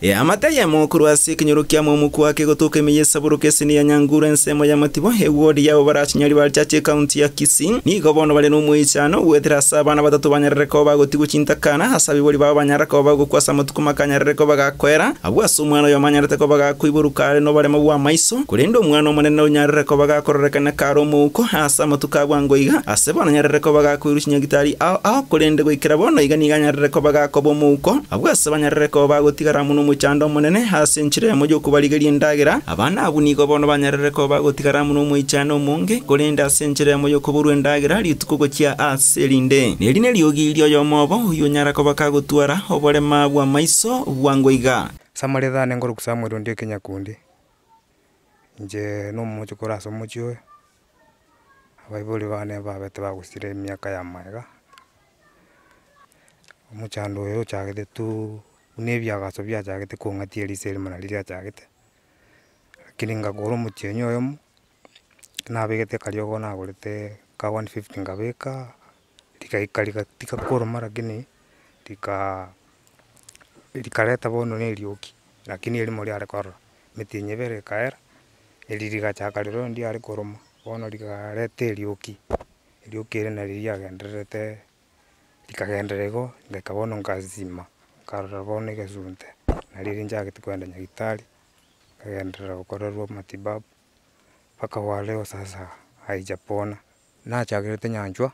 Eamate eyemo korwa ase ekenyoro kia Momukwa kegotoka ime y'esaburuka eseni ya Nyanguru ensemo y'amatibo ewodi yabo barachinyari barichache ekaunti ya Kisii nigo bono bare nomoichano goetera ase abana batato banyarire koba bagotigwa chintakana ase abaibori babo banyara koba bagokwa ase amatuko makanyarire koba gakoera abwo ase omwana oyomo anyarete koba gakoiboruka are noboremo bw'amaiso korende omwana omonene onyarire koba gakororekana kare omouko ase amatuko a bwango iga ase bono anyarire koba gakoirwa chinyagitari ao ao korende goikera bono iga nigo anyarire koba gakoba omouko Abwo ase banyarire koba bagotigara amo nomochando omonene ase enchera eyemo y'okobarigeria endagera, abana abwo nigo bono banyarire koba bagotigara amo nomoichano omonge, korende ase enchera eyemo y'okoborwa endagera rituko gochia aase erinde. Neri neriogi ri'oyomo obo oyio onyara koba kagotwara oborema bw'amaiso bwango iga. Samaritha nengoroku Samuel onde ekenyakundi, inche nomoche kore ase omochie oyo, abaibori bane babete bagosira emiaka ya magega. Omochando oyo ochagete tu buna ebiagaso biachagete kong'atia eriso erimo nario riachagete, lakini ngakora omotienyi oyomo, nabegete akariogo nagorete ka one fifty nkabeka, rigaika rigatiga koroma lakini rikaa rikareta bono na erioki, lakini erimo riare korora, emetienyi ebere ekaera, eri rigachaka rirorio ndiare koroma, bono rikareta erioki, erioki eri nario riagendererete. Rikagenderera igo, ngaika bono nkasima, nkarora bono egesunte, nario riria nchagete kogenda nyagetari, nkagenderera gokorerwa matibabu, mpaka wa leo sasa haijapona. Nachakerete nyanchwa,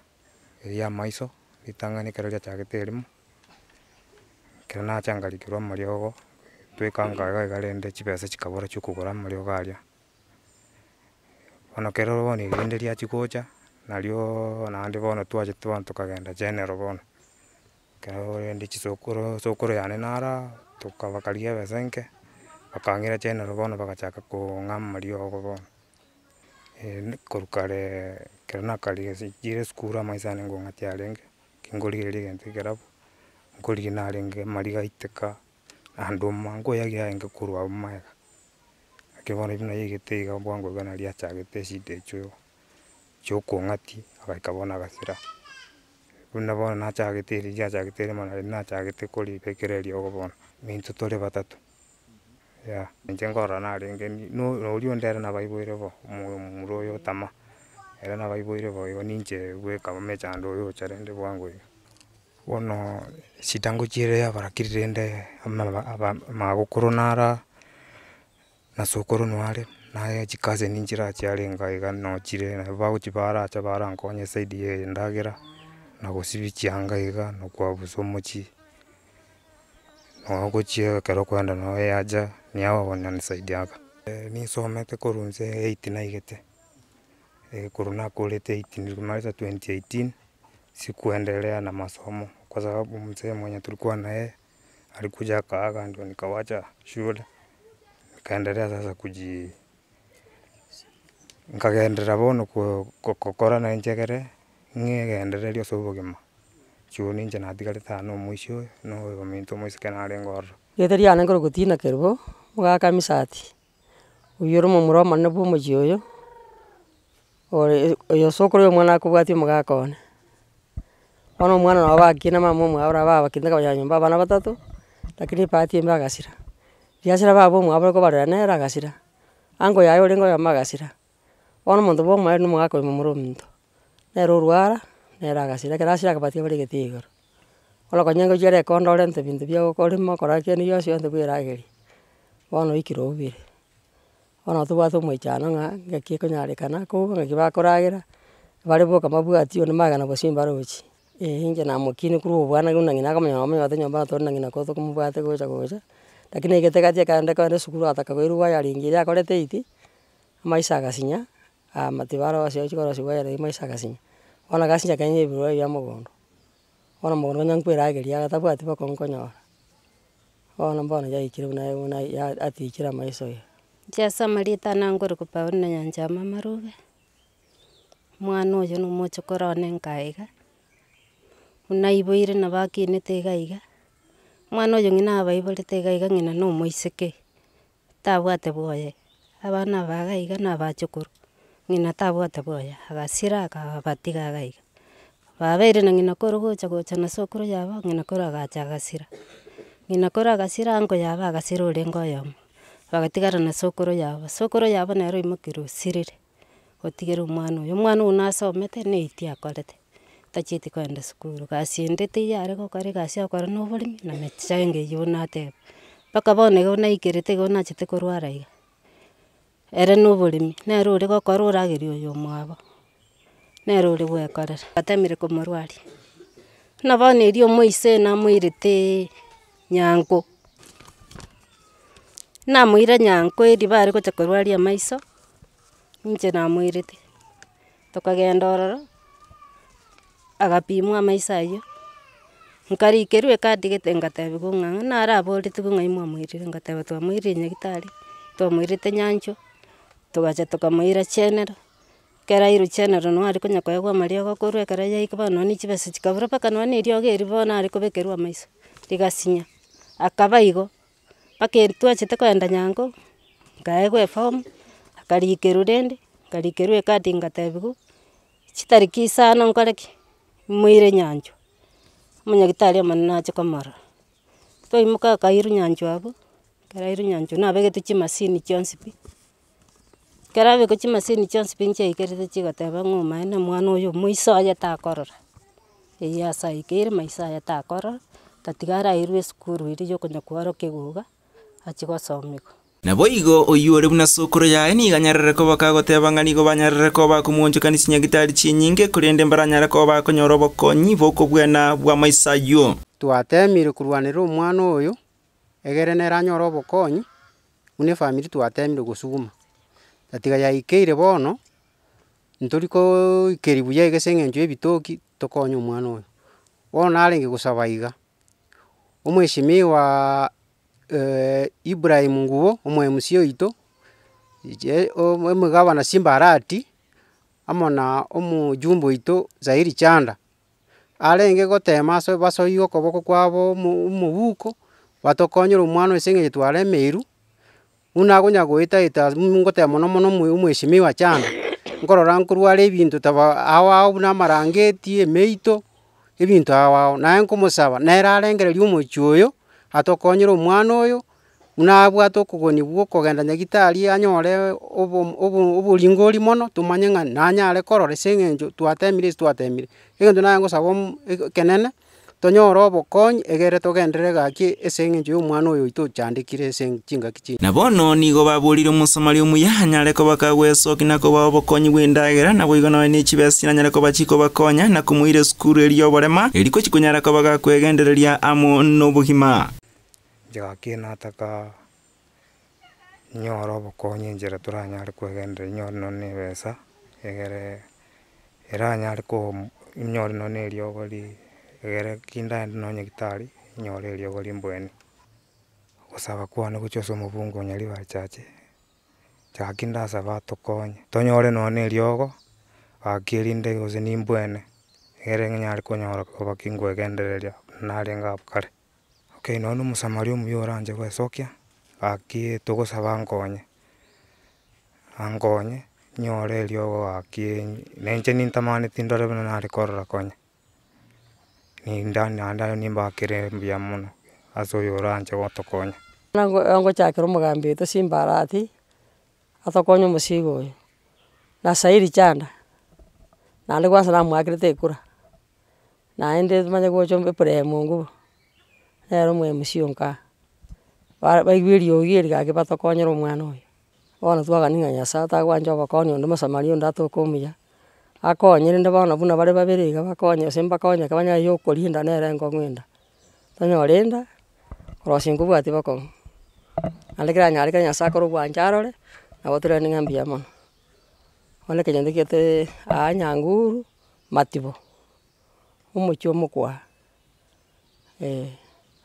eria ya amaiso, ritang'ani ekero riachagete erimo, ekero nacha nkarikerwa amariogo, tweka nka iga iga rende chibesa chikabora chia okogora amariogo aria. Bono ekero bono erinde riachia gocha, narioooo naende bono twachete bono tokagenda general bono. Ekero rende chisokoro sokoro yane naro toka bakarigia ebesa enke, bakang'ira general bono bagachaka kong'a amariogo bono. korwa kareee ekero nakarigesi chire esukuru amaiso ane ngong'atia arenge, ki nkorigereria egento ekerabu, nkorigia narenge amariga aiteka, naende oma nkoeagia arenge korwa abwo magega. Naki bono buna yaigete iga bwango iga naria achagete eshida echio chia okong'atia, agaika bono agasira. Buna bono nachagete erio riachagete erimo nari nachagete koribekera eriogo bono, intwe tore batato yeah. Inche nkorora narenge no noria onde ere nabaiboire bo, omo omomura oyo otama, ere nabaiboire bo igo ninche bweka emechando oyo ocha rende bwango iga. Bono eshida ngochiere abarakiri rende magokoro nara, na sokoro noare, naye chicousin nchire chiarenge iga nochire nabo bagochi baracha barankonya eside ya endagera, na gosibia chianga iga, na koabusa omochie, nogochia ekero okogenda noo ehaja, nihawa wananisaidianga. Ninsomete korwa inse eight naigete, korwa nakorete eight nilimaliza 2018. Sikuendelea na masomo kwa sababu mzee mwenye tulikuwa na yeye alikuja akaaga ndio nikawacha shule nikaendelea sasa kuji nkagenderera bono ko- gokora na inche ekere ng'egendereria ase obogima, juu ninche natigarete aa na omoisia oyo na oyo ominto omoiseke narenge ororo. Rieta riane nkorokwa Tina Kerubo, omogaka Misati, oywo ore omomura omonene bwa omochie oyo. Ore oyo sokoro ya omwana akobwatia omogaka one. Bono omwana nabo bakina mama omwabo nabo babakina kobanya nyomba abana batato, lakini ebahati embe agasira. Riasira baba omwabo ore kobarera nere agasira, uncle yaye orenge oyomo agasira. Bono omonto bwa omoerio na omogaka oyo momura ominto, nere orwara, nere agasira, ekero asira akabatia bare egetii igoro. Bono konya ngochia ere ekonda orente ebinto bia okorema okora kende gionsi onte bwerageria, bono oikire obire. Bono tobwate omoichano ng'a ng'aki ekonyarekana ko ng'aki bakoragera, bare boka mbabwati onde magega na bosio mbarochi. Eh inche namokinia korwa obwana buna ng'ina akomanya omonyorete nyomba natore na ng'ina koro tokomobwate gocha gocha, lakini naigete gati ekero kogenda esukuru agataka koirwa wiring eria akorete eight, amaiso agasinya, amatiba arosia ochia korosia wiring maiso agasinya. Bono agasinya kenya ebirwa bia mogondo, bono mogondo onye nkoerageria atabwati bokong'u konyora. Bono mbono yaikire buna buna ya atichire amaiso iga. Inche ase amarieta ane nkorokwa Paulina Nyanchama Marube, omwana oyo na omochokoro one nka iga, buna aiboire nabo akinete iga iga, omwana oyo ng'ina abaiborete iga iga ng'ina na omoiseke, tabwate bwoye, abana aba iga iga na abachokoro, ng'ina tabwate bwoye, agasira akabatiga iga iga. Babeire na ng'ina koro gocha gocha na sokoro yabo, ng'ina koro agacha agasira. Ng'ina koro agasira uncle yabo agasira orenge oyomo, bagatigara na sokoro yabo, sokoro yabo nere oimokire osirire, otigire omwana oyo. Omwana oyo nasomete, na eight akorete, tachieti kogenda sukuru, gasi ende teiyo are gokora egasi agokora na oboremi na mechengo eywo nateba. Mpaka bono igo naikerete igo nachete korwara iga, ere na oboremi, nere ore gokora orageria oyo omwabo, nere ore goekorera, atemire komorwaria. Buna bono erio omoise namoireteeee nyanko, namoira nyanko erio bare gocha korwaria amaiso, inche namoirete, tokagenda ororo, agapimwa amaiso aywo, nkarikerwa ekadi gete ngatebiwa ng'a naraboretiwe ng'ai mwamoirire ngateba twamoirire nyagetari, twamoirete nyanchwa, togacha tokamoira general, ekero airwe general nabo are konya koewa amariogo korwa ekero yaika bono nonye na chibesa chikabora mpaka nonye na eriogo erio bono are kobekerwa amaiso, rigasinya, akaba igo, mpaka eri twachete kogenda nyango, nkaewa eform, akarikerwa rende, nkarikerwa ekadi ngatebiwa, chitariki isano nkore ki, moire nyanchwa, omonyagitari omonene ache komorora. Twaimoka akairwa nyanchwa abwo, ekero airwe nyanchwa nabegetwe chimasini chionsi pi, ekero abekwa chimasini chionsi pi nchiaikerete chigoteba ng'a omaene omwana oyo moiso oye takorora, eywo ase aikeire maiso aye takorora, tatiga arairwe esukuru eria ya okonya koarokiwa iga, achie gosomiwa. Naboigo oyio ore buna sokoro yaye nigo anyarire koba kagoteba ng'a nigo banyarire koba bakomwonchokania chinyagitari chinyinge, korende mbaranyare koba bakonyora obokonyi bw'okobwena bw'amaiso ayio. Twatemire korwanerera omwana oyo, egere nere anyore obokonyi, buna efamiri twatemire gosuguma. Tatiga yaikeire bono, ntori kooooikeria buya iga ase eng'encho ya ebitoki, tokonye omwana oyo. Bono narenge gosaba iga, omweshimiwaaa Ibrahim Ngubo, omo mca oito, inche omogavana Simba Arati, amo na omojumbe oito Zairi Chanda, arenge gotema ase basoiye okoboko kwabo omo omobuko, batokonyere omwana oyo ase eng'encho twaremeirwe, buna akonya goeta eta ngoteba mono mono omo omweshimiwa Chanda, nkorora nkorware ebinto taba ao ao buna amarangeti, emeito, ebinto ao ao. Naye nkomosaba, nere arengereria omochie oyo, atokonyere omwana oyo, buna abwate okogoni bwa okogenda nyagetari anyore obo obo oboringori mono, tomanye ng'a nanyare korora ase eng'encho twatemire ase twatemire. Egento naye ngosaba omo ekenene, tonyore obokonyi egere togenderere gaki ase eng'encho ya omwana oyo oito ochandekire ase chingaki chi. Na bono nigo baborire Omosamaria omuya anyare koba kagwesokia na kobaa obokonyi bw'endagera, naboigo nonya ne chibesa chinanyare koba chikobakonya na komoira esukuru eria y'oborema, eria gochia konyara koba gakwegendereria amo nobogima. Inche gaki nataka nyore obokonyi enchera toranyare kwegendereria nyore nonye na ebesa, egere eranyare ko nyore nonye na eriogo ri egere ki ndaende nonye nyagetari, nyore eriogo rimbweni. Ogosaba kwane gochia ase omobunge o Nyaribari Chache, gaki ndasaba atokonye, tonyore nonye na eriogo, gaki erinde gose nimbwene, egere nyare konyora koba ki nkoegendereria buna narenge abwo kare. Okay, nonye na omosamaria omuya oranche goesokia, gaki togosaba ankonye, ankonye, nyore eriogo gaki na inche nintamaneti ndore buna nare korora konya, ninda naende nimbakere mbuya mono ase oyo oranche gotokonya. Nago ngochakera omogambi oito Simba Arati, atokonye omosigo oyo, na Sairi Chanda, naende kwanza namoakerete ekura. Naende manye gocha Ibrahim Ongubo, nere omo mca o nkaa, ba baigwe eriogi eri gaki batokonyere omwana oyo. Bono twagania ng'a Nyasaye tagwancha obokonyi onde mosamaria onde atoke omuya, akonye rende bono buna bare babere iga bakonye gose mbakonyeke banyare ya okorinda nere enkong'u enda. Tonyore enda, korosia nkobwati bokong'u, naende keranyarekane Nyasaye akore obwancha arore, nabo torende ng'a mbuya mono. Bono ekenyoro giato aa Nyanguru. Matibo, omochie omokwaa, eh.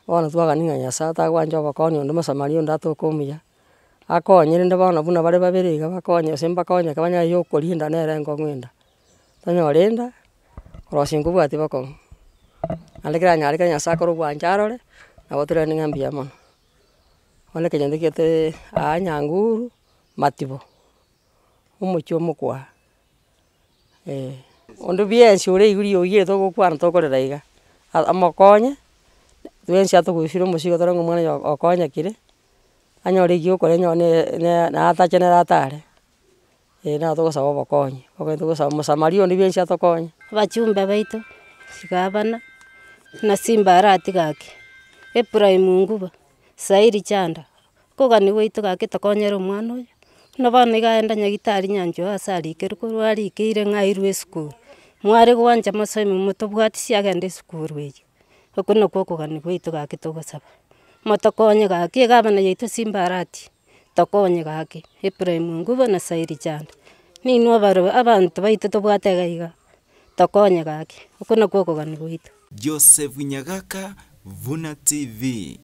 Bono twagania ng'a Nyasaye tagwancha obokonyi onde mosamaria onde atoke omuya, akonye rende bono buna bare babere iga bakonye gose mbakonyeke banyare ya okorinda nere enkong'u enda. Tonyore enda, korosia nkobwati bokong'u, naende keranyarekane Nyasaye akore obwancha arore, nabo torende ng'a mbuya mono. Bono ekenyoro giato aa Nyanguru, Matibo, omochie omokwaa. Onde bwensi ore igoro riogi eri togokwana tokorera iga, amokonye, Twensi atogoisire omosigo tore ng'a omwana oyo okonyekire, anyore ekio okoria anyore na na atache nere atare, eh nabo togosaba obokonyi, obo togosaba mosamaria onde bwensi atokonye. Abachumbe baito, chigavana, na simba arati gaki, Ibrahim nguba, Sairi chanda, okogania gwaito gaki tokonyere omwana oyo, buna bono iga aenda nyagetari nyanchwa ase arikerwa korwa arikeire ng'a airwe esukuru, mware goancha mosoe motobwatisi agende esukuru eywo, okwo nakwo okogania gwaito gaki togosaba. Motokonye gaki egavana yaito simba arati, tokonye gaki, Ibrahim nguba na Sairi chanda, ninwe abare abanto baito tobwate iga iga, tokonye gaki, okwo nakwo okogania gwaito. Joseph Nyagaka, Vuna TV.